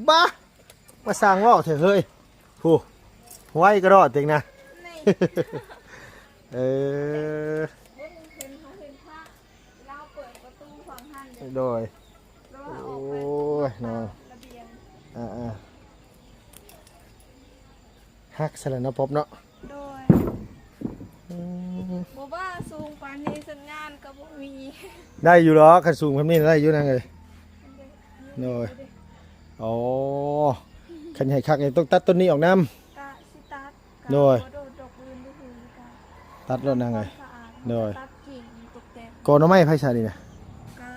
ບ້າ ມາສ້າງເວົ້າແທ້ເຮີ້ຍ ຜູ້ ໄວກະດອດເຕັງນະ ນີ້ ເອີ ໂດຍ ໂອ້ຍເນາະ ອ່າໆ ຮັກຊັ້ນແຫຼະເນາະ ປ໋ອບເນາະ ໂດຍ ອືມ ບໍ່ວ່າສູງປານນີ້ສັນຍານກໍບໍ່ມີ ໄດ້ຢູ່ດອກ ຄັນສູງປານນີ້ໄດ້ຢູ່ນາງເອີຍ ໂດຍ ອໍ ຄັນໃຫ້ຄັກນີ້ຕ້ອງຕັດຕົ້ນນີ້ອອກນຳ ກະຊິຕັດ ໂດຍ ກະບໍ່ໂດດດອກອື່ນ ບໍ່ຄືກັນ ຕັດໂລດນາງເອີຍ ສະອາດ ໂດຍ ຕັດກິ່ງຕົກແຕ່ງ ກໍໜໍ່ໄມ້ໃຜຊະນີ້ນະ ກະ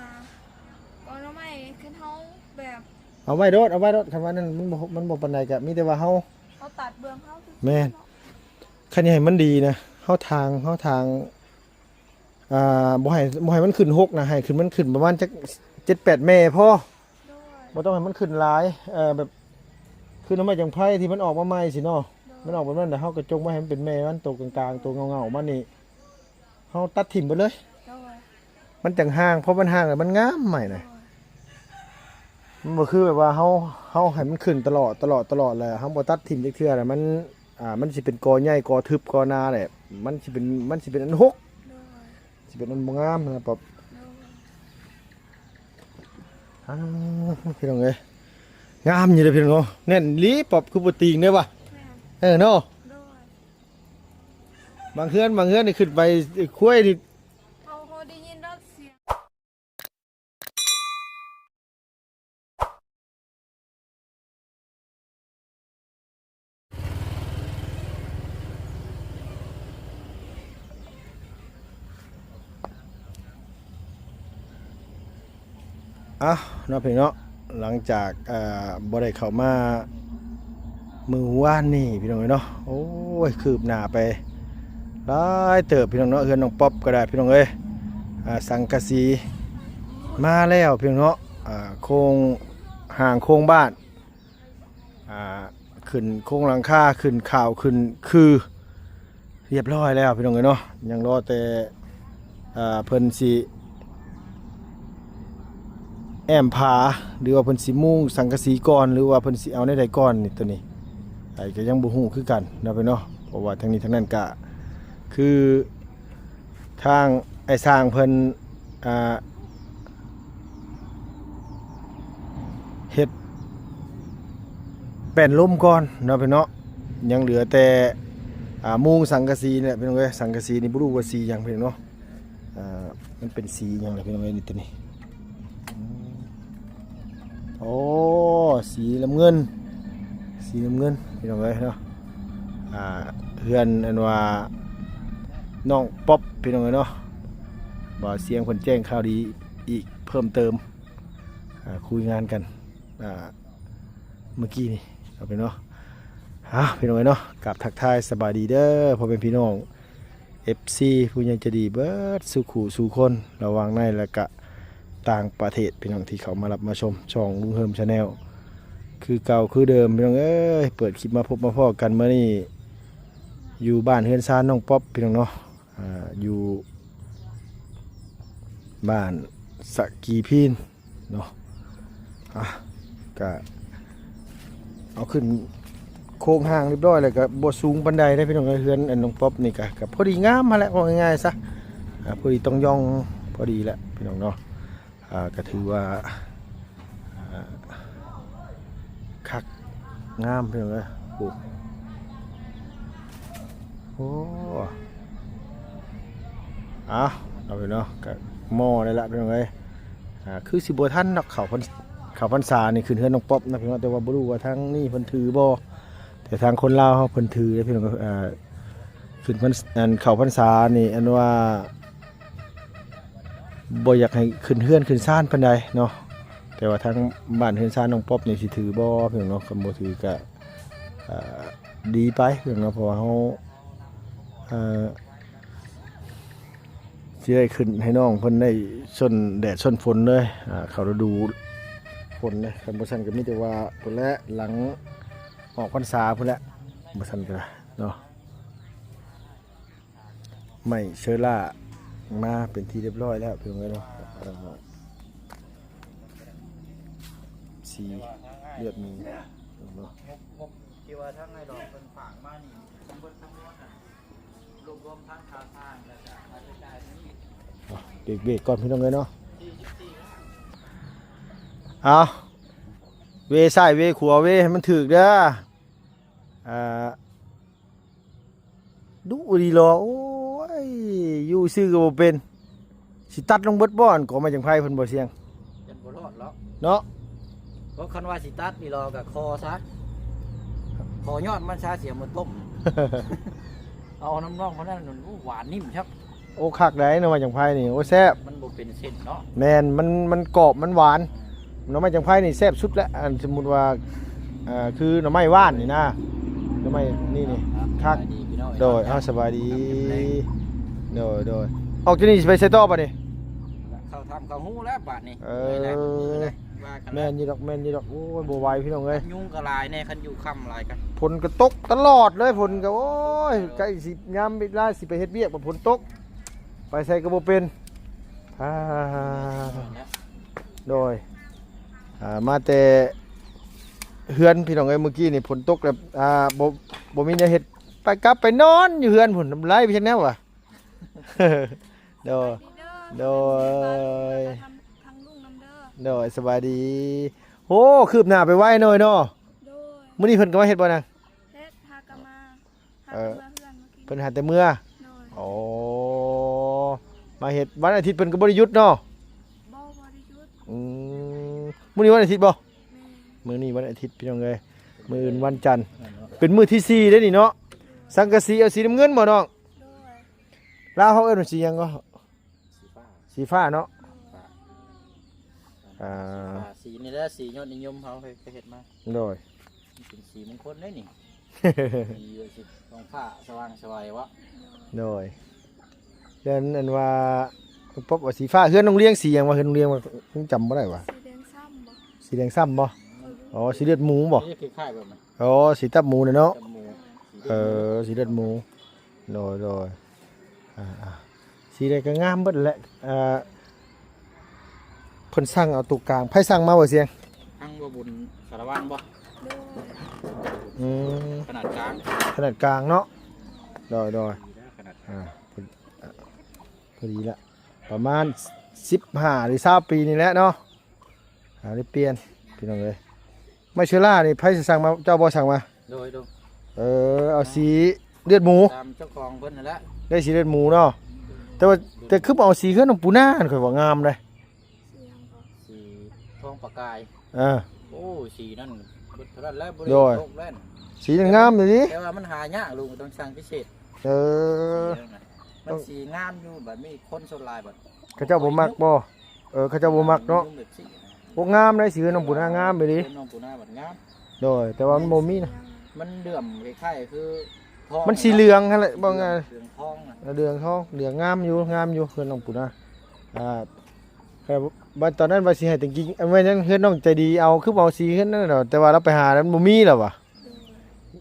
ກໍໜໍ່ໄມ້ ຄັນເຮົາແບບ ເອົາໄວ້ໂລດ ເອົາໄວ້ໂລດ ຄັນວ່ານັ້ນມັນບໍ່ ມັນບໍ່ປານໃດ ກະມີແຕ່ວ່າເຮົາ ເຮົາຕັດເບື້ອງເຮົາຊື່ໆ ແມ່ນ ເນາະ ຄັນຢາກໃຫ້ມັນດີນະ ເຮົາຖາງ ເຮົາຖາງ ອ່າ ບໍ່ໃຫ້ ບໍ່ໃຫ້ມັນຂຶ້ນຫົກນະ ໃຫ້ຂຶ້ນ ມັນຂຶ້ນປະມານຈັກເຈັດແປດແມ່ພໍ ໂດຍ ບໍ່ຕ້ອງໃຫ້ມັນຂຶ້ນຫຼາຍ ເອີ ແບບ ຄືໜໍ່ໄມ້ຈັງໄພທີ່ມັນອອກມາໃໝ່ຊີ້ເນາະ ໂດຍ ມັນອອກປະມານນັ້ນ ເຮົາກະຈົ່ງໄວ້ໃຫ້ມັນເປັນແມ່ມັນ ໂຕກາງໆ ໂຕເຫງົາໆ ມັນນີ້ ເຮົາຕັດຖິ້ມເບິດເລີຍ ໂດຍ ມັນຈັ່ງຮ່າງ ເພາະມັນຮ່າງແລ້ວມັນງາມໃໝ່ນະ ໂດຍ ມັນບໍ່ຄືແບບວ່າເຮົາ ເຮົາໃຫ້ມັນຂຶ້ນຕະຫຼອດ ຕະຫຼອດ ຕະຫຼອດ ແລ້ວເຮົາບໍ່ຕັດຖິ້ມຈັກເທື່ອນະ ມັນ ອ່າ ມັນຊິເປັນກໍໃຫຍ່ ກໍທຶບ ກໍໜາແຫຼະ ມັນຊິເປັນ ມັນຊິເປັນອັນຫົກ ໂດຍ ຊິເປັນອັນບໍ່ງາມນະ ປ໋ອບ ໂດຍ ອ້າວ ພີ່ນ້ອງເອີຍ ງາມຢູ່ເດ້ພີ່ນ້ອງເນາະ ແໜ້ນອີ່ຫຼີ ປ໋ອບ ຄືບໍ່ຕີງເດ້ວະ ແມ່ນ ເອີເນາະ ໂດຍ ບາງເຮືອນ ບາງເຮືອນນີ້ຂຶ້ນໄປ ຄວາຍນີ້ ເຮົາ ເຮົາໄດ້ຍິນດອກສຽງ ອ້າວ ເນາະ ພີ່ນ້ອງເນາະ ຫຼັງຈາກ ເອີ ບໍ່ໄດ້ເຂົ້າມາມື້ວານນີ້ ພີ່ນ້ອງເອີຍເນາະ ໂອ້ຍ ຄືບໜ້າໄປຫຼາຍເຕີບ ພີ່ນ້ອງເນາະ ເຮືອນນ້ອງປັອບກໍໄດ້ ພີ່ນ້ອງເອີຍ ອ່າ ສັງກະສີມາແລ້ວ ພີ່ນ້ອງເນາະ ອ່າ ໂຄງຮ່າງໂຄງບ້ານ ອ່າ ຂຶ້ນໂຄງຫຼັງຄາ ຂຶ້ນຂາວ ຂຶ້ນຄື ຮຽບຮ້ອຍແລ້ວ ພີ່ນ້ອງເອີຍເນາະ ຍັງລໍແຕ່ ເອີ ເພິ່ນຊິແອ້ມຜາ ຫຼືວ່າເພິ່ນຊິມຸງສັງກະສີກ່ອນ ຫຼືວ່າເພິ່ນຊິເອົາແນວໃດກ່ອນນີ້ ໂຕນີ້ ໄອ້ ກະຍັງບໍ່ຮູ້ຄືກັນເນາະ ພີ່ນ້ອງເນາະ ເພາະວ່າທັງນີ້ທັງນັ້ນກະຄື ທາງອ້າຍຊ່າງເພິ່ນ ອ່າ ເຮັດແປ້ນລົມກ່ອນເນາະ ພີ່ນ້ອງເນາະ ຍັງເຫຼືອແຕ່ ອ່າ ມຸງສັງກະສີນີ້ແຫຼະ ພີ່ນ້ອງເອີຍ ສັງກະສີນີ້ບໍ່ຮູ້ວ່າສີຫຍັງ ພີ່ນ້ອງເນາະ ອ່າ ມັນເປັນສີຫຍັງລະ ພີ່ນ້ອງເອີຍ ນີ້ ໂຕນີ້ ອືມ ໂອ້ ສີນ້ຳເງິນ ສີນ້ຳເງິນ ພີ່ນ້ອງເອີຍເນາະ ອ່າ ເຮືອນອັນວ່ານ້ອງປັອບ ພີ່ນ້ອງເອີຍເນາະ ບ່າວສຽງເພິ່ນແຈ້ງຂ່າວດີອີກເພີ່ມເຕີມ ອ່າ ຄຸຍງານກັນ ອ່າ ເມື່ອກີ້ນີ້ເນາະ ພີ່ນ້ອງເນາະ ອ້າວ ພີ່ນ້ອງເອີຍເນາະ ກາບທັກທາຍສະບາຍດີເດີ ພໍ່ແມ່ພີ່ນ້ອງ ເອັຟຊີ ຜູ້ໃຫຍ່ໃຈດີເບິດສູ່ຄູ່ສູ່ຄົນ ລະຫວ່າງໃນ ແລະກະຕ່າງປະເທດ ພີ່ນ້ອງທີ່ເຂົ້າມາຮັບມາຊົມຊ່ອງລຸງເຮີມ Channel ຄືເກົ່າຄືເດີມ ພີ່ນ້ອງເອີຍ ເປີດຄລິບມາພົບມາພໍ້ກັນມື້ນີ້ ຢູ່ບ້ານເຮືອນຊານນ້ອງປັອບ ພີ່ນ້ອງເນາະ ອ່າ ຢູ່ບ້ານສະກີພີນ ເນາະ ອ່ະ ກະເອົາຂຶ້ນໂຄງຮ່າງຮຽບຮ້ອຍແລ້ວ ກະບໍ່ສູງປານໃດເດ້ພີ່ນ້ອງເອີຍ ເຮືອນອັນນ້ອງປັອບນີ້ກະ ກະພໍດີງາມຫັ້ນແຫຼະ ເວົ້າງ່າຍໆຊະ ອ່າ ພໍດີຕ້ອງຢ່ອງ ພໍດີແຫຼະພີ່ນ້ອງເນາະ ອ່າ ກະຖືວ່າ ອ່າ ຄັກງາມພີ່ນ້ອງເອີຍ ໂອ້ ໂອ້ ເອົາ ເອົາໄປເນາະ ກະໝໍ້ໄດ້ລະພີ່ນ້ອງເອີຍ ອ່າ ຄືຊິບໍ່ທັນດອກ ເຂົ້າພັນ ເຂົ້າພັນສານີ້ຂຶ້ນເຮືອນນ້ອງປັອບນະພີ່ນ້ອງ ແຕ່ວ່າບໍ່ຮູ້ວ່າທາງນີ້ເພິ່ນຖືບໍ່ ແຕ່ທາງຄົນລາວເຮົາເພິ່ນຖືເດ້ພີ່ນ້ອງ ອ່າ ຂຶ້ນພັນ ອັນ ເຂົ້າພັນສານີ້ ອັນວ່າ ບໍ່ຢາກໃຫ້ຂຶ້ນເຮືອນຂຶ້ນຊານປານໃດເນາະ ແຕ່ວ່າທາງບ້ານເຮືອນຊານນ້ອງປັອບນີ້ຊິຖືບໍ່ພີ່ນ້ອງເນາະ ຄັນບໍ່ຖືກະ ອ່າ ດີໄປພີ່ນ້ອງເນາະ ເພາະວ່າເຮົາ ອ່າ ຊິໄດ້ຂຶ້ນໃຫ້ນ້ອງເພິ່ນໄດ້ຊົນແດດຊົນຝົນເລີຍ ອ່າ ເຂົ້າລະດູຝົນເລີຍ ຄັນບໍ່ຊັ້ນກະມີແຕ່ວ່າພຸ້ນແຫຼະ ຫຼັງອອກພັນສາພຸ້ນແຫຼະ ບໍ່ຊັ້ນກະເນາະ. ໄມ້ເຊີລ່າມາເປັນທີ່ຮຽບຮ້ອຍແລ້ວພີ່ນ້ອງເອີຍເນາະ ເອີ ເສ ສີເລືອດໝູເນາະ. ງົບ ງົບທີ່ວ່າທາງໄອ້ດອກເພິ່ນຝາກມານີ້ ທັງເບິດທັງມວນນະ ລວມໆທັງຄ່າສ້າງ ແລ້ວກະຄ່າໃຊ້ຈ່າຍນັ້ນອີກ. ອ່ະ ເບຣກໆກ່ອນພີ່ນ້ອງເອີຍເນາະ. ເອົາ ເວຊ້າຍເວຂວາເວໃຫ້ມັນຖືກເດີ. ອ່າ ດຸອີ່ຫຼີຫຼໍ. ໂອ້ຍ ຢູ່ຊື່ກໍບໍ່ເປັນ ຊິຕັດລົງເບິດບໍ່ ອັນກໍໄມ້ຈັງໄພເພິ່ນບໍ່ສ່ຽງ ຍັງບໍ່ລອດເນາະ ເນາະ. ເພາະຄັນວ່າຊິຕັດນີ້ລໍກໍຂໍຊະ ຂໍຍອດມັນຊະ ຊິເອົາມາຕົ້ມ ເອົານ້ຳນອກມັນນັ້ນ. ໂອ້ ຫວານນິ້ມຄັກ. ໂອ້ ຄັກໄດ໋ ໜໍ່ໄມ້ຈັງໄພນີ້ ໂອ້ ແຊບ ມັນບໍ່ເປັນເສັ້ນເນາະ. ແມ່ນ ມັນ ມັນກອບ ມັນຫວານ. ໜໍ່ໄມ້ຈັງໄພນີ້ແຊບສຸດແຫຼະ ອັນສົມມຸດວ່າ ເອີ ຄືໜໍ່ໄມ້ຫວານນີ້ນະ ໜໍ່ໄມ້ນີ້ນີ້ ຄັກ. ໂດຍ ເອົາ ສະບາຍດີ. ໂດຍ ໂດຍ ອອກຈາກນີ້ຊິໄປໃສຕໍ່ບາດນີ້? ເຂົ້າຖ້ຳເຂົ້າຮູແລ້ວບາດນີ້. ເອີ ແມ່ນຢູ່ດອກ ແມ່ນຢູ່ດອກ. ໂອ້ຍ ບໍ່ໄຫວພີ່ນ້ອງເອີຍ ຍຸງກໍຫຼາຍແດ່ ຄັນຢູ່ຄ່ຳຫຼາຍກໍ ຝົນກໍຕົກຕະຫຼອດເລີຍ. ຝົນກໍ ໂອ້ຍ ໃກ້ຊິຍາມເວລາຊິໄປເຮັດວຽກ ບັດຝົນຕົກ ໄປໃສກໍບໍ່ເປັນ. ອ່າ ໂດຍ ອ່າ ມາແຕ່ເຮືອນພີ່ນ້ອງເອີຍ ມື້ກີ້ນີ້ຝົນຕົກແລ້ວ ອ່າ ບໍ່ ບໍ່ມີແນວເຮັດ ໄປກັບໄປນອນຢູ່ເຮືອນພຸ້ນ ນຳໄລໄປຈັກແນວວະ. ໂດຍ ໂດຍ ໂດຍ ສະບາຍດີ. ໂອ້ ຄືບໜ້າໄປໄວໜ້ອຍເນາະ. ໂດຍ ມື້ນີ້ເພິ່ນກໍມາເຮັດບໍ່ນາງ? ເຮັດ ຫາກໍມາ ຫາ ເອີ ແຕ່ເມືອເຮືອນມື້ກີ້ ເພິ່ນຫາແຕ່ເມືອ. ໂດຍ ໂອ້ ມາເຮັດ ວັນອາທິດເພິ່ນກໍບໍ່ໄດ້ຢຸດເນາະ? ບໍ່ ບໍ່ໄດ້ຢຸດ. ອືມ ມື້ນີ້ວັນອາທິດບໍ່? ແມ່ນ ມື້ນີ້ວັນອາທິດພີ່ນ້ອງເອີຍ ມື້ອື່ນວັນຈັນ ເປັນມື້ທີສີ່ເດ້ນີ້ເນາະ. ໂດຍ ສັງກະສີເອົາສີນ້ຳເງິນບໍ່ນ້ອງ? ໂດຍ ລາວເຮົາເອີ້ນວ່າສີຫຍັງກໍ? ສີຟ້າ ສີຟ້າເນາະ. ອ່າ ສີນີ້ແຫຼະ ສີຍອດນິຍົມເຮົາເຄີຍເຮັດມາ. ໂດຍ ມັນເປັນສີມົງຄົນເດ້ນີ້. ສີແບບສີທອງຟ້າສະຫວ່າງໄສວະ. ໂດຍ ແລ້ວອັນວ່າປົບວ່າສີຟ້າ ເຮືອນນ້ອງລຽງສີຫຍັງວະ? ເຮືອນນ້ອງລຽງວ່າ ຍັງຈຳບໍ່ໄດ້ວະ. ສີແດງຊ້ຳບໍ່? ສີແດງຊ້ຳບໍ່? ອໍ ສີເລືອດໝູບໍ່? ນີ້ຄ້າຍໆແບບນັ້ນ. ອໍ ສີຕັບໝູນະເນາະ. ຕັບໝູ ເອີ ສີເລືອດໝູ. ໂດຍ ໂດຍ ອ່າ ອ່າ ສີໃດກໍງາມເບິດແຫຼະ. ເອີ ເພິ່ນສັ່ງເອົາໂຕກາງ ໃຜສັ່ງມາບໍ່ຊຽງ? ທາງບໍ່ບຸນສາລະວັນບໍ່? ໂດຍ ອືມ ຂະໜາດກາງ ຂະໜາດກາງເນາະ. ໂດຍ ໂດຍ ຂະໜາດ ອ່າ ພໍດີລະ ປະມານສິບຫ້າ ຫຼື ຊາວປີນີ້ແຫຼະເນາະ. ອ່າ ໄດ້ປ່ຽນພີ່ນ້ອງເອີຍ. ໄມ້ເຊື້ອລານີ້ໃຜຊິສັ່ງມາ? ເຈົ້າບໍ່ສັ່ງມາ? ໂດຍ ໂດຍ ເອີ ເອົາສີເລືອດໝູ ຕາມເຈົ້າຂອງເພິ່ນນັ້ນແຫຼະ. ໄດ້ສີເລືອດໝູເນາະ. ແຕ່ວ່າ ແຕ່ຄືບໍ່ເອົາສີເຮືອນນ້ອງປູນາ ຂ້ອຍວ່າງາມເດ້. ສີຫຍັງກໍ? ສີທອງປະກາຍ. ເອີ ໂອ້ ສີນັ້ນເບິດເທົ່ານັ້ນແຫຼະ ບໍ່ໄດ້ ໂດຍ ຕົກແລ້ວ. ສີນັ້ນງາມອີ່ຫຼີ ແຕ່ວ່າມັນຫາຍາກ ລຸງຕ້ອງສັ່ງພິເສດ. ເອີ ມັນສີງາມຢູ່ ບັດມີຄົນສ່ວນຫຼາຍບັດ ເຂົາເຈົ້າບໍ່ມັກບໍ່? ເອີ ເຂົາເຈົ້າບໍ່ມັກເນາະ. ໂອ້ ງາມເດ້ ສີເຮືອນນ້ອງປູນາງາມອີ່ຫຼີ. ເຮືອນນ້ອງປູນາບັດງາມ. ໂດຍ ແຕ່ວ່າມັນບໍ່ມີນະ ມັນເຫຼື້ອມຄ້າຍໆຄືທອງ ມັນສີເຫຼືອງຫັ້ນແຫຼະ ເບາະງ່າຍ ເຫຼືອງທອງນະ ເຫຼືອງທອງ ເຫຼືອງງາມຢູ່ ງາມຢູ່ເຮືອນນ້ອງປູນາ. ອ່າ ແຕ່ວ່າຕອນນັ້ນວ່າຊິໃຫ້ແຕ່ງກິງ ແມ່ນຫຍັງ ເຮືອນນ້ອງໃຈດີເອົາ ຄືບໍ່ເອົາສີເຮືອນນັ້ນດອກ ແຕ່ວ່າລາວໄປຫາແລ້ວມັນບໍ່ມີແລ້ວວ່າ.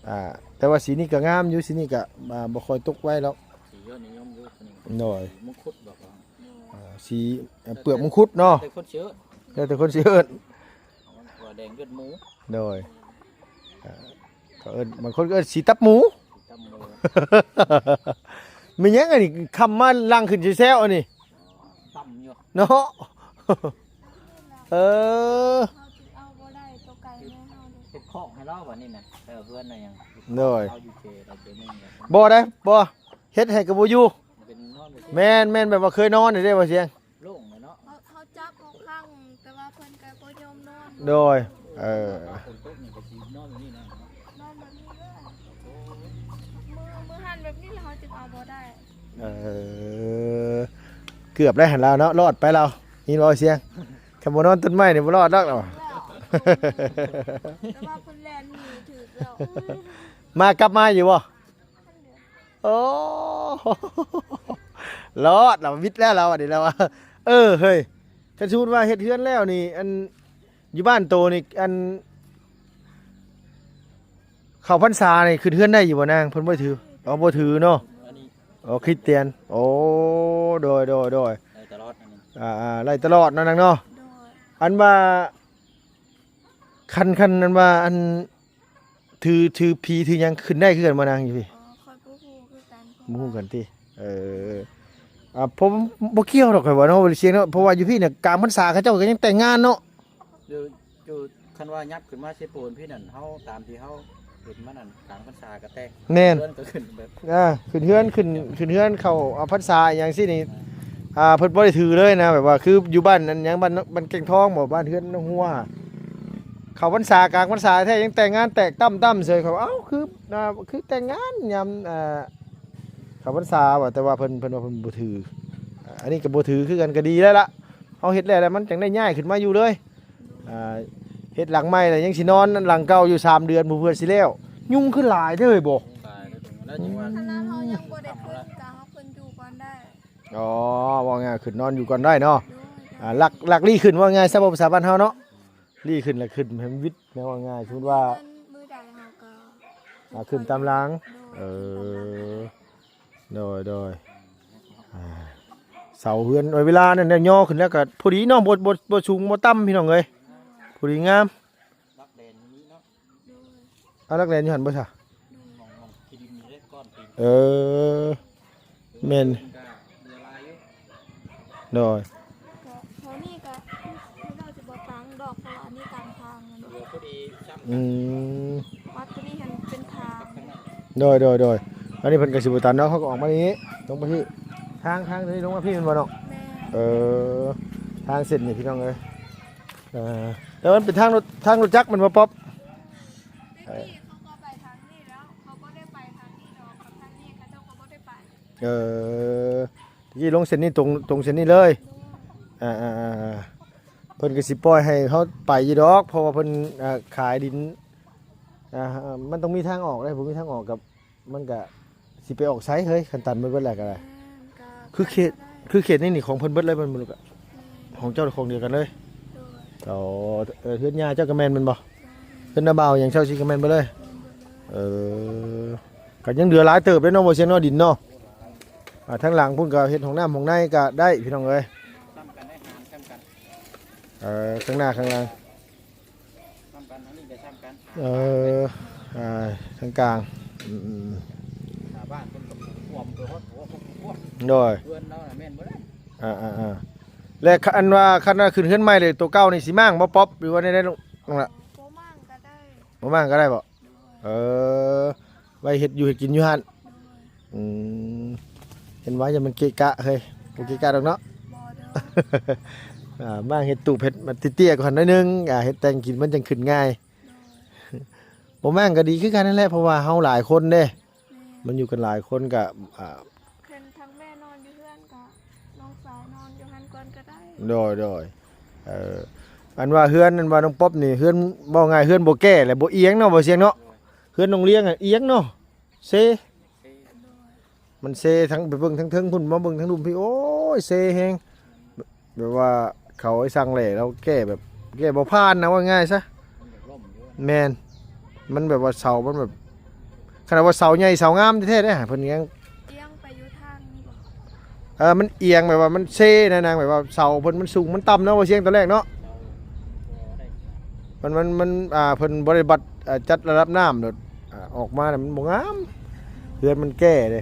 ອ່າ ແຕ່ວ່າສີນີ້ກໍງາມຢູ່ ສີນີ້ກໍ ອ່າ ບໍ່ຄ່ອຍຕົກໄວດອກ. ສີຍອດນິຍົມຢູ່ ໂດຍ ມະຄຸດບອກວ່າ ອ່າ ສີ ເອີ ເປືອກມັງຄຸດເນາະ. ແຕ່ຄົນຊິເອີ້ນ ແລ້ວແຕ່ຄົນຊິເອີ້ນ ວ່າແດງເລືອດໝູ. ໂດຍ ອ່າ ເຂົາເອີ້ນ ບາງຄົນກໍເອີ້ນສີຕັບໝູ. ຕັບໝູ ແມ່ນຫຍັງອັນນີ້ ຄຳມາຫຼັ່ງຂຶ້ນແຊວໆ ອັນນີ້ ຕ່ຳຢູ່ເນາະ. ເອີ ເຮົາຈຶ່ງເອົາບໍ່ໄດ້ ໂຕໄກ່ແມ່ເຮົາເດ້ ເຮັດຄອກໃຫ້ລາວບັດນີ້ນະ. ເອີ ເຮືອນນະຫຍັງ ໂດຍ ເຮົາຢູ່ເຂດ ເຂດໜຶ່ງ ບໍ່ໄດ້ ບໍ່ ເຮັດໃຫ້ກໍບໍ່ຢູ່. ແມ່ນໆ ແບບວ່າເຄີຍນອນນີ້ເດ້ ບໍ່ຊຽງ ໂລ່ງເລີຍເນາະ. ເຮົາ ເຮົາຈັບເຮົາຂັງ ແຕ່ວ່າເພິ່ນກໍບໍ່ຍອມນອນ. ໂດຍ ເອີ ຝົນຕົກນີ້ກໍຊິນອນຢູ່ນີ້ນະ ນອນແບບນີ້ເລີຍ. ມື້ ມື້ຫັ້ນແບບນີ້ແຫຼະ ເຮົາຈຶ່ງເອົາບໍ່ໄດ້. ເອີ ເກືອບໄດ້ຫັ້ນລາວເນາະ ລອດໄປລາວ ຍິນບໍ່ຊຽງ? ຄັນບໍ່ນອນຕົ້ນໄມ້ນີ້ບໍ່ລອດດອກລາວ. ແຕ່ວ່າເພິ່ນແລ່ນໜີຖືກແລ້ວ. ມາ ກັບມາຢູ່ບໍ່? ໂອ້ ລອດລາວ ວິດແລ້ວລາວ ອັນນີ້ລາວວ່າ. ເອີ ເຮີ້ຍ ຄັນສົມມຸດວ່າເຮັດເຮືອນແລ້ວນີ້ ອັນ ຢູ່ບ້ານໂຕນີ້ ອັນ ເຂົ້າພັນສານີ້ຂຶ້ນເຮືອນໄດ້ຢູ່ບໍ່ນາງ? ເພິ່ນບໍ່ຖື ອໍ ບໍ່ຖືເນາະ. ອໍ ຄຣິສຕຽນ. ໂອ້ ໂດຍ ໂດຍ ໂດຍ ໄດ້ຕະຫຼອດ ອັນນີ້ ອ່າ ໄດ້ຕະຫຼອດເນາະນາງເນາະ. ໂດຍ ອັນວ່າ ຄັນ ຄັນນັ້ນວ່າ ອັນ ຖື ຖືຜີຖືຫຍັງຂຶ້ນໄດ້ຄືກັນບໍ່ນາງຢູ່ພີ້? ອໍ ຂ້ອຍບໍ່ຮູ້ຄືກັນ ບໍ່ຮູ້ກັນຕິ. ເອີ ອ່າ ເພາະ ບໍ່ກ່ຽວດອກຂ້ອຍວ່າເນາະ ບໍ່ໄດ້ສ່ຽງເນາະ ເພາະວ່າຢູ່ພີ້ນະ ກາງພັນສາເຂົາເຈົ້າກໍຍັງແຕ່ງງານເນາະ. ຢູ່ ຢູ່ ຄັນວ່າຍັບຂຶ້ນມາເຊໂປນພີ້ນັ້ນ ເຮົາ ຕາມທີ່ເຮົາເຫັນມານັ້ນ ກາງພັນສາກໍແຕ່ງ. ແມ່ນ ເຮືອນກໍຂຶ້ນແບບ ອ່າ ຂຶ້ນເຮືອນ ຂຶ້ນ ຂຶ້ນເຮືອນເຂົ້າອອກພັນສາອີ່ຫຍັງຊີ້ນີ້ ອ່າ ເພິ່ນບໍ່ໄດ້ຖືເລີຍນະ ແບບວ່າຄືຢູ່ບ້ານອັນຫຍັງ ບ້ານ ບ້ານແກ້ງທອງບໍ ບ້ານເຮືອນນ້ອງຫົວ ເຂົ້າພັນສາ ກາງພັນສາແທ້ ຍັງແຕ່ງງານແຕກຕັ້ມໆເສີຍ. ຂ້ອຍວ່າ ເອົ້າ ຄື ອ່າ ຄືແຕ່ງງານຍາມ ອ່າ ເຂົ້າພັນສາວ່າ ແຕ່ວ່າເພິ່ນ ເພິ່ນວ່າເພິ່ນບໍ່ຖື ອັນນີ້ກໍບໍ່ຖືຄືກັນ ກໍດີແລ້ວລະ ເຮົາເຮັດແລ້ວ ແລ້ວມັນຈັ່ງໄດ້ຍ້າຍຂຶ້ນມາຢູ່ເລີຍ. ອ່າ ເຮັດຫຼັງໃໝ່ແລ້ວຍັງຊິນອນຫຼັງເກົ່າຢູ່ສາມເດືອນພຸ້ນ ເພື່ອຊິແລ້ວ. ຍຸງຄືຫຼາຍເດີບໍ່? ຕາຍແລ້ວ ແລ້ວຈັ່ງວ່າ ຂະໜາດເຮົາຍັງບໍ່ໄດ້ຂຶ້ນ ກໍເຮົາຂຶ້ນຢູ່ກ່ອນໄດ້. ອໍ ເວົ້າງ່າຍຂຶ້ນນອນຢູ່ກ່ອນໄດ້ເນາະ. ໂດຍ ອ່າ ລັກ ລັກລີ້ຂຶ້ນ ເວົ້າງ່າຍຊະ ເວົ້າພາສາບ້ານເຮົາເນາະ. ລີ້ຂຶ້ນລະຂຶ້ນໃຫ້ມັນວິດ ແມ່ນວ່າງ່າຍ ສົມມຸດວ່າ ເຮືອນມື້ໃດເຮົາກໍ ອ່າ ຂຶ້ນຕາມຫຼັງ. ໂດຍ ເອີ ຂຶ້ນຕາມຫຼັງ. ໂດຍ ໂດຍ ອ່າ ເສົາເຮືອນ ເວລານັ້ນແຫຼະຍໍຂຶ້ນແລ້ວກໍພໍດີເນາະ ບໍ່ ບໍ່ ບໍ່ສູງບໍ່ຕ່ຳ ພີ່ນ້ອງເອີຍ ພໍດີງາມ. ຫຼັກແດນນີ້ເນາະ. ໂດຍ ອ່າ ຫຼັກແດນຢູ່ຫັ້ນບໍ່ຊະ? ໂດຍ ໝ່ອງ ໝ່ອງທີ່ດິນນີ້ເດ້ ກ້ອນທີ່ ເອີ ແມ່ນ ມັນກໍເຫຼືອຫຼາຍຢູ່. ໂດຍ ກໍເທົ່ານີ້ກໍຄືວ່າຊິບໍ່ຕັ້ງດອກ ເພາະວ່າອັນນີ້ກາງທາງມັນ ເຫຼືອພໍດີຊ້ຳ. ອືມ ວັດຕົວນີ້ຫັ້ນເປັນທາງ. ໂດຍ ໂດຍ ໂດຍ ອັນນີ້ເພິ່ນກໍຊິບໍ່ຕັນເນາະ ເຮົາກໍອອກມານີ້ ລົງໄປພີ້ ທາງ ທາງຕົວນີ້ລົງມາພີ້ແມ່ນບໍ່ເນາະ? ແມ່ນ ເອີ ທາງເສັ້ນນີ້ ພີ່ນ້ອງເອີຍ. ເອີ ແຕ່ວ່າມັນເປັນທາງລົດ ທາງລົດຈັກແມ່ນບໍ່ ປັອບ? ແຕ່ກີ້ເຂົາກໍໄປທາງນີ້ແລ້ວ ເຂົາບໍ່ໄດ້ໄປທາງນີ້ດອກ ທາງນີ້ເຂົາເຈົ້າກໍບໍ່ໄດ້ໄປ. ເອີ ແຕ່ກີ້ລົງເສັ້ນນີ້ ຕົງ ຕົງເສັ້ນນີ້ເລີຍ. ໂດຍ ອ່າໆໆ ເພິ່ນກໍຊິປ່ອຍໃຫ້ເຮົາໄປຢູ່ດອກ ເພາະວ່າເພິ່ນ ອ່າ ຂາຍດິນ ອ່າ ມັນຕ້ອງມີທາງອອກເດ້ ບໍ່ມີທາງອອກກໍ ມັນກະຊິໄປອອກໃສເຮີ້ຍ ຄັນຕັນໝົດເບິດແລ້ວກະໄດ້. ແມ່ນ ກະ ຄືເຂດ ຄືເຂດນີ້ນີ້ຂອງເພິ່ນເບິດເລີຍແມ່ນບໍ່ລູກ? ແມ່ນ ຂອງເຈົ້າຂອງດຽວກັນເລີຍ? ໂດຍ ອໍ ເອີ ເຮືອນຍ່າເຈົ້າກະແມ່ນແມ່ນບໍ່? ໂດຍ ເຮືອນນ້າບ່າວຫຍັງເຈົ້າຊິກະແມ່ນເບິດເລີຍ? ແມ່ນເບິດເລີຍ. ເອີ ກະຍັງເຫຼືອຫຼາຍເຕີບເດ້ເນາະ ບໍ່ຊຽງເນາະ ດິນເນາະ. ອ່າ ທາງຫຼັງພຸ້ນກະເຮັດຫ້ອງນ້ຳຫ້ອງໃນກະໄດ້ ພີ່ນ້ອງເອີຍ. ຊ້ຳກັນໄດ້ ຫານຊ້ຳກັນ ເອີ ຂ້າງໜ້າຂ້າງຫຼັງ. ຊ້ຳກັນ ທາງນີ້ກໍຊ້ຳກັນ. ເອີ ອ່າ ທາງກາງ ອືມ ໜ້າບ້ານເພິ່ນກໍຖ້ວມໄປຮອດຫົວຄົວ. ໂດຍ ເຮືອນລາວນະແມ່ນບໍ່ໄດ້. ອ່າໆໆ ແລະ ຄັນວ່າ ຄັນວ່າຂຶ້ນເຮືອນໃໝ່ເລີຍ ໂຕເກົ່ານີ້ຊິມ້າງບໍ່ ປັອບ ຫຼືວ່າແນວໃດ ນ້ອງລະ? ບໍ່ມ້າງກໍໄດ້. ບໍ່ມ້າງກໍໄດ້ບໍ່? ໂດຍ ເອີ ໄວ້ເຮັດຢູ່ເຮັດກິນຢູ່ຫັ້ນ. ໂດຍ ອືມ ເຫັນວ່າຢ່າມັນເກະກະເຮີ້ຍ ບໍ່ເກະກະດອກເນາະ. ບໍ່ ໂດຍ ອ່າ ມາເຮັດຕູບເຮັດມັນເຕ້ຍໆກ່ອນໜ້ອຍໜຶ່ງ ອ່າ ເຮັດແຕ່ງກິນມັນຈັ່ງຂຶ້ນງ່າຍ. ໂດຍ ບໍ່ມ້າງກໍດີຄືກັນນັ້ນແຫຼະ ເພາະວ່າເຮົາຫຼາຍຄົນເດ້. ແມ່ນ ມັນຢູ່ກັນຫຼາຍຄົນກໍ ອ່າ ຄັນທັງແມ່ນອນຢູ່ເຮືອນກໍນ້ອງຊາຍນອນຢູ່ຫັ້ນກ່ອນກໍໄດ້. ໂດຍ ໂດຍ ເອີ ອັນວ່າເຮືອນ ອັນວ່ານ້ອງປັອບນີ້ ເຮືອນ ເວົ້າງ່າຍເຮືອນບໍ່ແກ້ ແລະ ບໍ່ອຽງເນາະ ບໍ່ຊຽງເນາະ. ໂດຍ ເຮືອນນ້ອງລຽງອະອຽງເນາະ ເຊ ມັນເຊທັງ ໄປເບິ່ງທາງເທິງພຸ້ນ ມາເບິ່ງທາງລຸ່ມພີ້ ໂອ້ຍ ເຊແຮງ ແບບວ່າເຂົາໃຫ້ສ້າງແຫຼ້ແລ້ວແກ້ແບບ ແກ້ບໍ່ຜ່ານນະ ເວົ້າງ່າຍຊະ. ມັນຢາກລົ້ມຢູ່. ແມ່ນ ມັນແບບວ່າເສົາມັນແບບ ຂະໜາດວ່າເສົາໃຫຍ່ເສົາງາມແທ້ໆເດ້ ເພິ່ນຍັງ ອຽງໄປຢູ່ທາງນີ້ບໍ່? ເອີ ມັນອຽງແບບວ່າມັນເຊນະນາງ ແບບວ່າເສົາເພິ່ນມັນສູງມັນຕ່ຳເນາະ ບໍ່ຊຽງ ຕອນແລກເນາະ. ມັນ ມັນ ມັນ ອ່າ ເພິ່ນບໍ່ໄດ້ບັດ ອ່າ ຈັດລະດັບນ້ຳໂດດ ອ່າ ອອກມານະມັນບໍ່ງາມ ເຮືອນມັນແກ້ເດ້.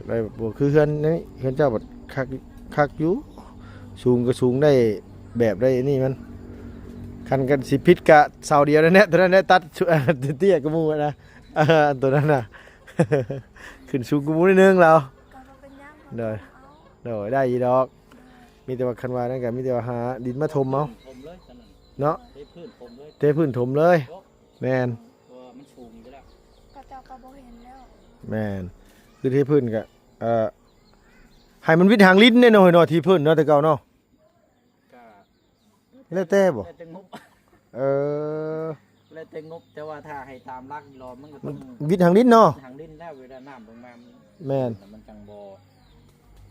ໄດ້ບໍ່ຄືເຮືອນນີ້ ເຮືອນເຈົ້າບັດຄັກ ຄັກຢູ່ ສູງກໍສູງໄດ້ແບບໄດ້ອັນນີ້ມັນ ຄັນກັນຊິຜິດກະເສົາດຽວນັ້ນແຫຼະ ຕົວນັ້ນແຫຼະຕັດ ເຕ້ຍກວ່າໝູ່ນະ ເອີ ຕົວນັ້ນນະ ຂຶ້ນສູງກວ່າໝູ່ໜ້ອຍໜຶ່ງລາວ. ກໍບໍ່ເປັນຫຍັງ ໂດຍ ໂດຍ ໄດ້ຢູ່ດອກ ມີແຕ່ວ່າຄັນວ່ານັ້ນກໍມີແຕ່ວ່າຫາດິນມາຖົມເອົາ ຖົມເລີຍ ເນາະ ເທພື້ນຖົມເລີຍ ເທພື້ນຖົມເລີຍ. ແມ່ນ ເພາະວ່າມັນສູງຢູ່ແລ້ວ ເຂົາເຈົ້າກໍບໍ່ເຫັນແລ້ວ. ແມ່ນ ຄືເທພື້ນກໍ ເອີ ໃຫ້ມັນວິດຫາງລິ້ນແດ່ເນາະ ເນາະ ທີ່ພື້ນເນາະ ແຕ່ເກົ່າເນາະ. ກໍແລ້ວແຕ່ບໍ່? ແລ້ວແຕ່ງົບ. ເອີ ແລ້ວແຕ່ງົບ ແຕ່ວ່າຖ້າໃຫ້ຕາມຫຼັກອີ່ຫຼໍມັນກໍຕ້ອງ ມັນວິດຫາງລິ້ນເນາະ ຫາງລິ້ນແລ້ວເວລານ້ຳລົງມາ ແມ່ນ ມັນຈັ່ງບໍ່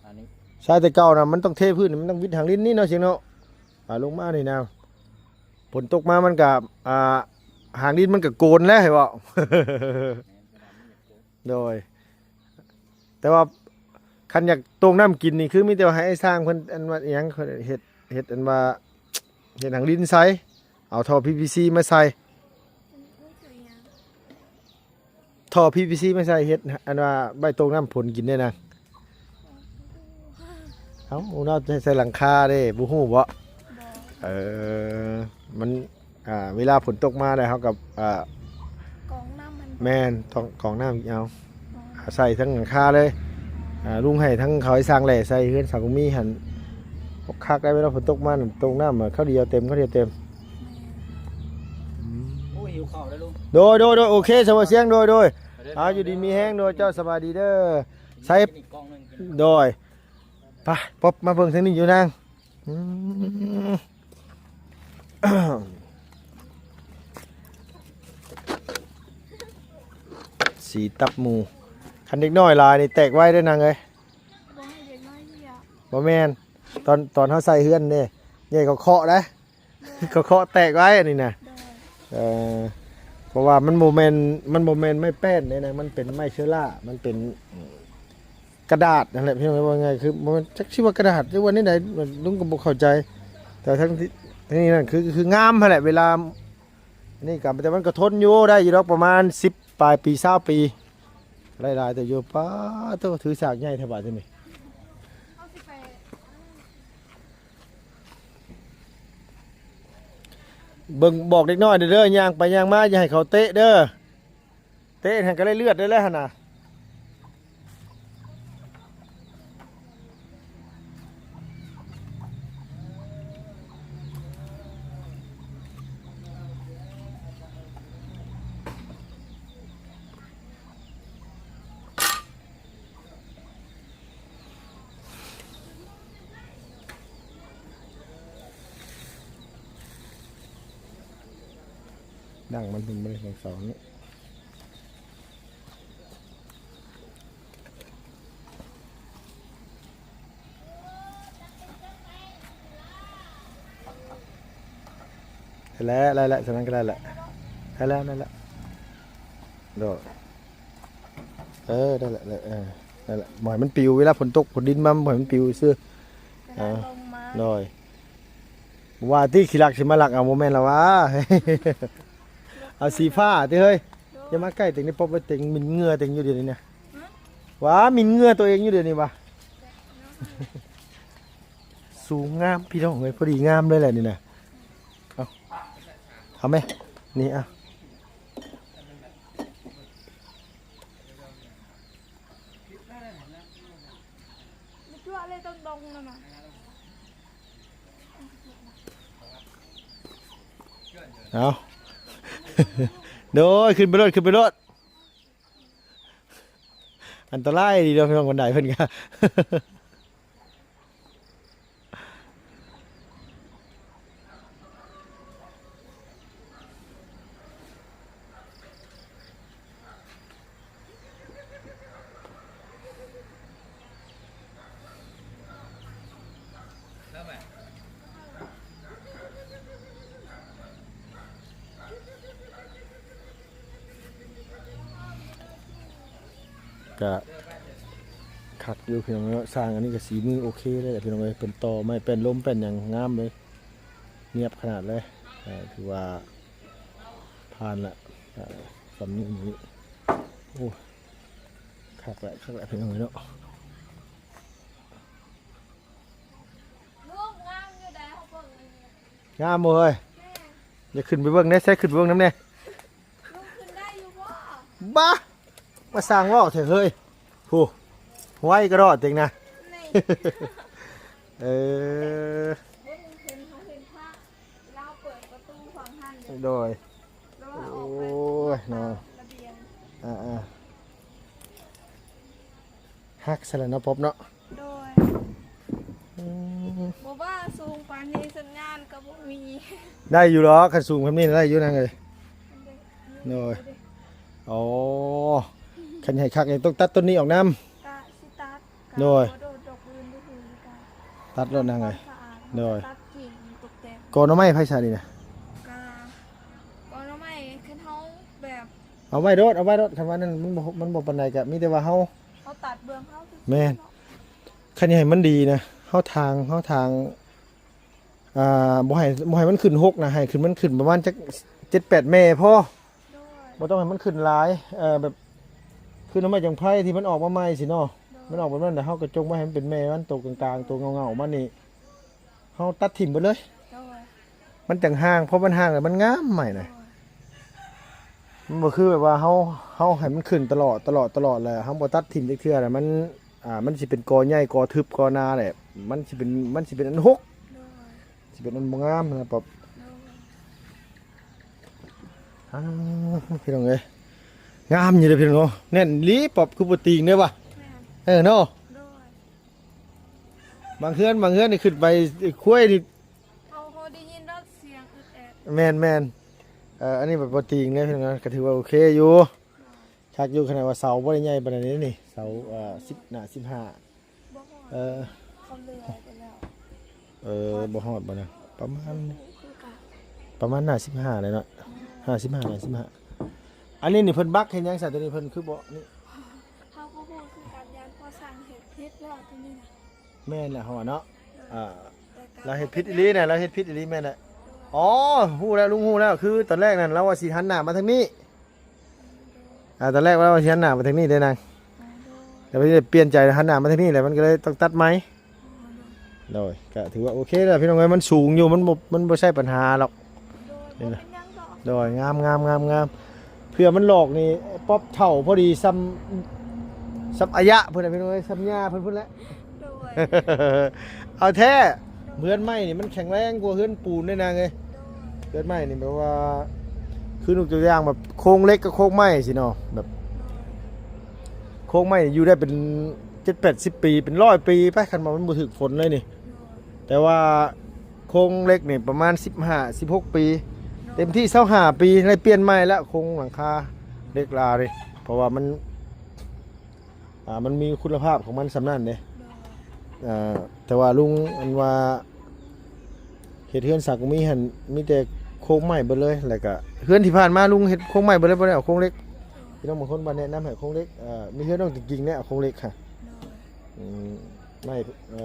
ອັນນີ້. ໃຊ່ ແຕ່ເກົ່ານະມັນຕ້ອງເທພື້ນ ມັນຕ້ອງວິດຫາງລິ້ນນີ້ເນາະ ຊຽງເນາະ. ອ່າ ລົງມານີ້ນະ ຝົນຕົກມາມັນກະ ອ່າ ຫາງດິນມັນກະໂກນແລ້ວໃຫ້ເວົ້າ. ໂດຍ ແຕ່ວ່າຄັນຢາກໂຕ່ງນ້ຳກິນນີ້ ຄືມີແຕ່ວ່າໃຫ້ອ້າຍຊ່າງເພິ່ນ ອັນວ່າອີ່ຫຍັງ ເຮັດ ເຮັດ ອັນວ່າ ເຮັດຫາງດິນໃສ່ ເອົາທໍ່ພີພີຊີມາໃສ່ ທໍ່ພີພີຊີມາໃສ່ເຮັດ ອັນວ່າໄວ້ຕົກນ້ຳຝົນກິນເດ້ນາງ. ເອົ້າ ເນາະ ໃສ່ ໃສ່ຫຼັງຄາເດ້ ບໍ່ຮູ້ບໍ? ບໍ່. ເອີ ມັນ ອ່າ ເວລາຝົນຕົກມາແລ້ວ ເຮົາກໍ ອ່າ ກອງນ້ຳມັນ ແມ່ນ ຕ້ອງກອງນ້ຳເອົາ ອາ ໃສ່ທັງຫຼັງຄາເລີຍ. ອ່າ ລຸງໃຫ້ທັງເຂົາໃຫ້ສ້າງແຫຼ່ໃສ່ເຮືອນສາວບຸນມີຫັ້ນ ຄັກໄດ໋. ເວລາຝົນຕົກມານັ້ນ ຕົກນ້ຳເຂົ້າດຽວເຕັມ ເຂົ້າດຽວເຕັມ. ອືມ ໂອ້ຍ ຫິວເຂົ້າແລ້ວລຸງ. ໂດຍ ໂດຍ ໂດຍ ໂອເຄ ສະບາຍສຽງ ໂດຍ ໂດຍ. ເອົາ ຢູ່ດີມີແຮງ ໂດຍ ເຈົ້າ ສະບາຍດີເດີ ໃສ່ ກິນອີກກ່ອງໜຶ່ງ. ໂດຍ ໄປ ປົບ ມາເບິ່ງທາງນີ້ຢູ່ນາງ. ອືມ ສີຕັບໝູ ຄັນເດັກນ້ອຍຫຼາຍນີ້ແຕກໄວເດ້ນາງເອີຍ. ບໍ່ໃຫ້ເດັກນ້ອຍເຫຍ ບໍ່ແມ່ນ ຕອນ ຕອນເຮົາໃສ່ເຮືອນເດ້ ໃຫຍ່ເຂົາເຄາະໄດ໋ ເຂົາເຄາະແຕກໄວອັນນີ້ນະ. ໂດຍ ເອີ ເພາະວ່າມັນບໍ່ແມ່ນ ມັນບໍ່ແມ່ນໄມ້ແປ້ນເດ້ນາງ ມັນເປັນໄມ້ເຊື້ອລາ ມັນເປັນ ກະດາດນັ້ນແຫຼະ ພີ່ນ້ອງເອີຍ. ວ່າງ່າຍຄືບໍ່ແມ່ນ ຈັກຊິວ່າກະດາດ ຫຼືວ່າແນວໃດ ລຸງກໍບໍ່ເຂົ້າໃຈ. ແຕ່ທັງທີ່ ທັງນີ້ນັ້ນຄື ຄືງາມຫັ້ນແຫຼະ ເວລາ ອັນນີ້ກໍ ແຕ່ມັນກໍທົນຢູ່ ໄດ້ຢູ່ດອກ ປະມານສິບປາຍປີ ຊາວປີ ໄດ້ຫຼາຍເຕີບຢູ່. ປາໂທ້ ຖືສາກໃຫຍ່ແທ້ບາດທີນີ້. ເບິ່ງ ບອກເດັກນ້ອຍເດີ ຍ່າງໄປຍ່າງມາ ຢ່າໃຫ້ເຂົາເຕະເດີ. ເຕະຫັ້ນກໍໄດ້ເລືອດໄດ້ແລ້ວຫັ້ນນະ. ດັງມັນເປັນບໍ່ໄດ້ ສອງ ສອງນີ້. ໄດ້ແລ້ວ ໄດ້ແລ້ວ ສ່ຳນັ້ນກໍໄດ້ແລ້ວ ໄດ້ແລ້ວ ໄດ້ແລ້ວ ໂດດ ເອີ ໄດ້ແລ້ວ ໄດ້ ເອີ ໄດ້ແລ້ວ ບໍ່ໃຫ້ມັນປິວ ເວລາຝົນຕົກຝົນດິນມາ ບໍ່ໃຫ້ມັນປິວຊື່ ເວລາລົມມາ ໂດຍ ວ່າຕິຂີ້ລັກຊິມາລັກເອົາ ບໍ່ແມ່ນລະຫວາ ເອົາສີຟ້າຕິເຮີ້ຍ ໂດຍ ຢ່າມາໃກ້ເຕັງນີ້ ປົບໄວ້ເຕັງ ໝິ່ນເຫຍື້ອເຕັງຢູ່ດຽວນີ້ນະ ຫື? ຫວາ ໝິ່ນເຫຍື້ອຕົວເອງຢູ່ດຽວນີ້ຫວາ ສູງງາມພີ່ນ້ອງເອີຍ ພໍດີງາມເລີຍແຫຼະນີ້ນະ ເອົາ ເອົາແມ ນີ້ ເອົາ ເອົາ ໂດຍ ຂຶ້ນໄປໂລດ ຂຶ້ນໄປໂລດ ອັນຕະລາຍດີເນາະພີ່ນ້ອງ ບັນໄດເພິ່ນກະ ກະຄັກຢູ່ພີ່ນ້ອງເນາະ ຊ່າງອັນນີ້ກະສີມືໂອເຄເລີຍພີ່ນ້ອງເອີຍ ເພິ່ນຕໍ່ໄມ້ແປ້ນລົມແປ້ນຫຍັງງາມເລີຍ ນຽບຂະໜາດເລີຍ ຖືວ່າຜ່ານລະ ສ່ຳນີ້ ໂອ້ ຄັກແຫຼະ ຄັກແຫຼະພີ່ນ້ອງເອີຍເນາະ. ງາມບໍ່ເຮີ້ຍ? ຢາກຂຶ້ນໄປເບິ່ງແດ່ ໃສ່ຂຶ້ນໄປເບິ່ງນຳແດ່. ລຸງຂຶ້ນໄດ້ຢູ່ບໍ່? ບາ ມາສ້າງເວົ້າແທ້ເຮີ້ຍ ຜູ້ ໄວກະດອດເຕັງນະ ນີ້ ເອີ ເບິ່ງເຫັນເຂົາເຫັນພະ ລາວເປີດປະຕູຝັ່ງຫັ້ນ ໂດຍ ແລ້ວວ່າອອກໄປ ໂອ້ຍເນາະ ລະບຽງ ອ່າໆ ຮັກຊະລະເນາະ ພົບເນາະ ໂດຍ ອືມ ບໍ່ວ່າສູງປານນີ້ສັນຍານກໍບໍ່ມີ ໄດ້ຢູ່ດອກ ຄັນສູງແບບນີ້ໄດ້ຢູ່ນາງເອີຍ ໂດຍ ໂອ້ ຄັນໃຫ້ຄັກນີ້ຕ້ອງຕັດຕົ້ນນີ້ອອກນຳ ກະຊິຕັດ ໂດຍ ກະບໍ່ໂດດດອກອື່ນ ຕັດໂລດນາງເອີຍ ໂດຍ ຕັດກິ່ງຕົກແຕ່ງ ກອໜໍ່ໄມ້ໃຜຊະນີ້ນະ ກະ ກອໜໍ່ໄມ້ ຄັນເຮົາແບບ ເອົາໄວ້ໂລດ ເອົາໄວ້ໂລດ ຄັນວ່ານັ້ນມັນບໍ່ ມັນບໍ່ປານໃດ ກະມີແຕ່ວ່າເຮົາ ເຮົາຕັດເບື້ອງເຮົາຊື່ໆ ແມ່ນ ເນາະ ຄັນຢາກໃຫ້ມັນດີນະ ເຮົາຖາງ ເຮົາຖາງ ອ່າ ບໍ່ໃຫ້ ບໍ່ໃຫ້ມັນຂຶ້ນຫົກນະ ໃຫ້ຂຶ້ນ ມັນຂຶ້ນປະມານຈັກເຈັດແປດແມ່ພໍ ໂດຍ ບໍ່ຕ້ອງໃຫ້ມັນຂຶ້ນຫຼາຍ ເອີ ແບບຄືໜໍ່ໄມ້ຈັງໄພທີ່ມັນອອກມາໃໝ່ຊີ້ເນາະ ໂດຍ ມັນອອກແບບນັ້ນ ແລ້ວເຮົາກໍຈົ່ງໄວ້ໃຫ້ມັນເປັນແມ່ມັນ ໂຕກາງໆ ໂຕເຫງົາໆ ມັນນີ້ ເຮົາຕັດຖິ້ມເບິດເລີຍ ໂດຍ ມັນຈັ່ງຮ່າງ ເພາະມັນຮ່າງແລ້ວມັນງາມໃໝ່ນະ ໂດຍ ມັນບໍ່ຄືແບບວ່າເຮົາ ເຮົາໃຫ້ມັນຂຶ້ນຕະຫຼອດ ຕະຫຼອດ ຕະຫຼອດ ແລ້ວເຮົາບໍ່ຕັດຖິ້ມຈັກເທື່ອ ແລ້ວມັນ ອ່າ ມັນຊິເປັນກໍໃຫຍ່ ກໍທຶບ ກໍໜາແຫຼະ ມັນຊິເປັນ ມັນຊິເປັນອັນຫົກ ໂດຍ ຊິເປັນອັນບໍ່ງາມນະປອບ ໂດຍ ອ້າວ ພີ່ນ້ອງເອີຍ ງາມຢູ່ເດ້ພີ່ນ້ອງເນາະ ແໜ້ນອີ່ຫຼີປອບ ຄືບໍ່ຕີງເດ້ວະ ແມ່ນ ເອີເນາະ ໂດຍ ບາງເຮືອນ ບາງເຮືອນນີ້ຂຶ້ນໄປ ຄວາຍນີ້ ເຮົາ ເຮົາໄດ້ຍິນແລ້ວສຽງອຶດແອດ ແມ່ນໆ ເອີ ອັນນີ້ແບບບໍ່ຕີງເດ້ພີ່ນ້ອງ ກໍຖືວ່າໂອເຄຢູ່ ຄັກຢູ່ ຂະໜາດວ່າເສົາບໍ່ໄດ້ໃຫຍ່ປານໃດນີ້ ເສົາ ເອີ ສິບ ໜ້າສິບຫ້າ ບໍ່ຮອດ ເອີ ເຂົາເຫຼືອໄປແລ້ວ ເອີ ບໍ່ຮອດບໍ່ນະ ປະມານ ບໍ່ຮູ້ຄືກັນ ປະມານໜ້າສິບຫ້າແຫຼະເນາະ ຫ້າສິບຫ້າ ໜ້າສິບຫ້າ ອັນນີ້ນີ້ເພິ່ນບັກເຮັດຫຍັງຊະ ໂຕນີ້ເພິ່ນຄືບໍ່ນີ້ ເຮົາກໍບໍ່ຮູ້ຄືກັນ ຢ້ານພໍ່ຊ່າງເຮັດຜິດແລ້ວໂຕນີ້ນະ ແມ່ນແຫຼະເຮົາວ່າເນາະ ເອີ ອ່າ ແຕ່ກໍ ລາວເຮັດຜິດອີ່ຫຼີນະ ລາວເຮັດຜິດອີ່ຫຼີແມ່ນແຫຼະ ໂດຍ ອໍ ຮູ້ແລ້ວ ລຸງຮູ້ແລ້ວ ຄືຕອນແລກນັ້ນລາວວ່າຊິຫັນໜ້າມາທາງນີ້ ອ່າ ຕອນແລກວ່າຊິຫັນໜ້າມາທາງນີ້ເດ້ນາງ ແຕ່ວ່າປ່ຽນໃຈຫັນໜ້າມາທາງນີ້ແຫຼະ ມັນກໍເລີຍຕ້ອງຕັດໃໝ່ ໂດຍ ກໍຖືວ່າໂອເຄແລ້ວພີ່ນ້ອງເອີຍ ມັນສູງຢູ່ ມັນບໍ່ ມັນບໍ່ໃຊ່ບັນຫາດອກ ໂດຍ ນີ້ນະ ບໍ່ເປັນຫຍັງດອກ ໂດຍ ງາມໆໆໆ ເພື່ອມັນຫຼອກນີ້ ປອບເຖົ້າພໍດີຊ່ຳ ຊ່ຳອາຍະເພິ່ນນະພີ່ນ້ອງເອີຍ ຊ່ຳຍ່າເພິ່ນພຸ້ນແຫຼະ ໂດຍ ເອົາແທ້ ເຮືອນໄມ້ນີ້ມັນແຂງແຮງກວ່າເຮືອນປູນເດ້ນາງເອີຍ ໂດຍ ເຮືອນໄມ້ນີ້ແບບວ່າ ຄືຍົກຕົວຢ່າງແບບໂຄງເຫຼັກກັບໂຄງໄມ້ຊີ້ເນາະ ແບບ ໂດຍ ໂຄງໄມ້ຢູ່ໄດ້ເປັນເຈັດແປດສິບປີ ເປັນຮ້ອຍປີໄປ ຄັນວ່າມັນບໍ່ຖືກຝົນເລີຍນີ້ ໂດຍ ແຕ່ວ່າໂຄງເຫຼັກນີ້ປະມານສິບຫ້າ ສິບຫົກປີ ໂດຍ ເຕັມທີ່ຊາວຫ້າປີ ໄດ້ປ່ຽນໃໝ່ແລ້ວ ໂຄງຫຼັງຄາເຫຼັກລາວນີ້ ເພາະວ່າມັນ ອ່າ ມັນມີຄຸນນະພາບຂອງມັນສ່ຳນັ້ນເດ້ ໂດຍ ເອີ ແຕ່ວ່າລຸງອັນວ່າເຮັດເຮືອນສັກມີຫັ້ນ ມີແຕ່ໂຄງໄມ້ເບິດເລີຍ ແລ້ວກະເຮືອນທີ່ຜ່ານມາລຸງເຮັດໂຄງໄມ້ເບິດເລີຍ ບໍ່ໄດ້ເອົາໂຄງເຫຼັກ ໂດຍ ພີ່ນ້ອງບາງຄົນວ່າແນະນຳໃຫ້ໂຄງເຫຼັກ ເອີ ມີເຮືອນນ້ອງຕິງກິງແນະເອົາໂຄງເຫຼັກຄ່ະ ໂດຍ ອືມ ໄມ້ ເອີ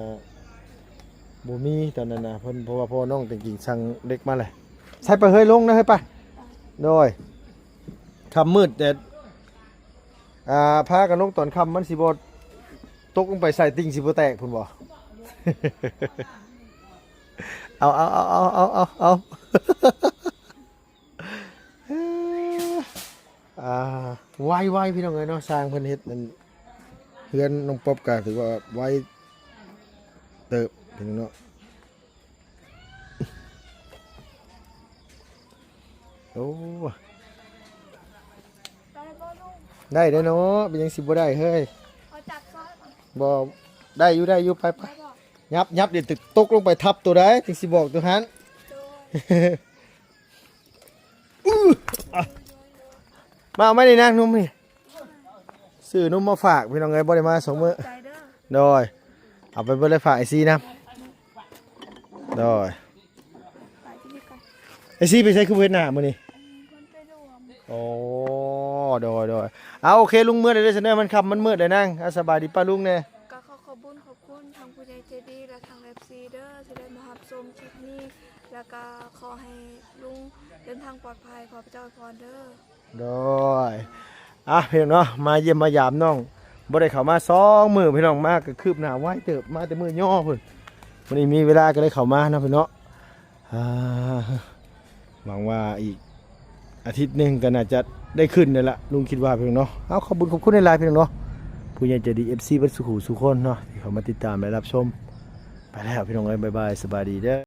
ບໍ່ມີຕອນນັ້ນນະ ເພິ່ນ ເພາະວ່າພໍ່ນ້ອງຕິງກິງສັ່ງເຫຼັກມາແຫຼະ ໃສ່ໄປເຮີ້ຍ ລົງນະເຮີ້ຍ ໄປ ໂດຍ ຄ່ຳມືດແຕ່ ອ່າ ພາກັນລົງຕອນຄ່ຳ ມັນຊິບໍ່ຕົກລົງໄປໃສ່ ຕິ່ງຊິບໍ່ແຕກພຸ້ນບໍ່ ເອົາ ເອົາ ເອົາ ອ່າ ໄວໆ ພີ່ນ້ອງເອີຍເນາະ ຊ່າງເພິ່ນເຮັດອັນ ເຮືອນນ້ອງປອບກໍຖືວ່າໄວເຕີບ ພີ່ນ້ອງເນາະ. ໂອ້ ໄດ້ບໍ່ລຸງ? ໄດ້ເດ້ເນາະ ເປັນຫຍັງຊິບໍ່ໄດ້ເຮີ້ຍ? ເອົາຈັບຊ້ອນ ບໍ່ ໄດ້ຢູ່ ໄດ້ຢູ່ ໄປ ໄປ ໄດ້ບໍ່? ຫຍັບ ຫຍັບ ດຽວຕົກລົງໄປທັບໂຕໃດ ຈຶ່ງຊິບອກໂຕຫັ້ນ. ໂດຍ ອື້ ອ່ະ ມາເອົາໄມ້ນີ້ນາ ນົມນີ້ ຊື້ນົມມາຝາກພີ່ນ້ອງເອີຍ ບໍ່ໄດ້ມາສອງມື້. ຂອບໃຈເດີ. ໂດຍ ເອົາໄປເບິດເລີຍ ຝາກໄອຊີນຳ. ໂດຍ ໄອຊີໄປໃສຄືບໍ່ເຫັນໜ້າມື້ນີ້? ເພິ່ນໄປລວມ. ໂອ້ ໂດຍ ໂດຍ ເອົາ ໂອເຄ ລຸງເມືອແລ້ວເດີ ຊັ້ນເດີ ມັນຄ່ຳມັນມືດແລ້ວນາງ. ເອົາ ສະບາຍດີປ້າລຸງແດ່. ກໍຂໍຂອບບຸນຂອບຄຸນທາງຜູ້ໃຫຍ່ໃຈດີ ແລະ ທາງເອັຟຊີເດີ ທີ່ໄດ້ມາຮັບຊົມຄລິບນີ້ ແລ້ວກໍຂໍໃຫ້ລຸງເດີນທາງປອດໄພ ຂໍພະເຈົ້າອວຍພອນເດີ. ໂດຍ ອ່ະ ພີ່ນ້ອງເນາະ ມາຢ້ຽມມາຢາມນ້ອງ ບໍ່ໄດ້ເຂົ້າມາສອງມື້ ພີ່ນ້ອງ ມາກໍຄືບໜ້າໄວເຕີບ ມາແຕ່ມື້ຍໍພຸ້ນ. ມື້ນີ້ມີເວລາກໍເລີຍເຂົ້າມາເນາະ ພີ່ເນາະ. ອ່າ ຫວັງວ່າອີກອາທິດໜຶ່ງກໍໜ້າຈະໄດ້ຂຶ້ນແລ້ວລະ ລຸງຄິດວ່າ ພີ່ນ້ອງເນາະ. ເອົາ ຂອບບຸນຂອບຄຸນຫຼາຍໆ ພີ່ນ້ອງເນາະ ຜູ້ໃຫຍ່ໃຈດີ ເອັຟຊີ ເບິດສູ່ຜູ້ສູ່ຄົນເນາະ ທີ່ເຂົ້າມາຕິດຕາມ ແລະ ຮັບຊົມ. ໄປແລ້ວ ພີ່ນ້ອງເອີຍ ບາຍບາຍ ສະບາຍດີເດີ.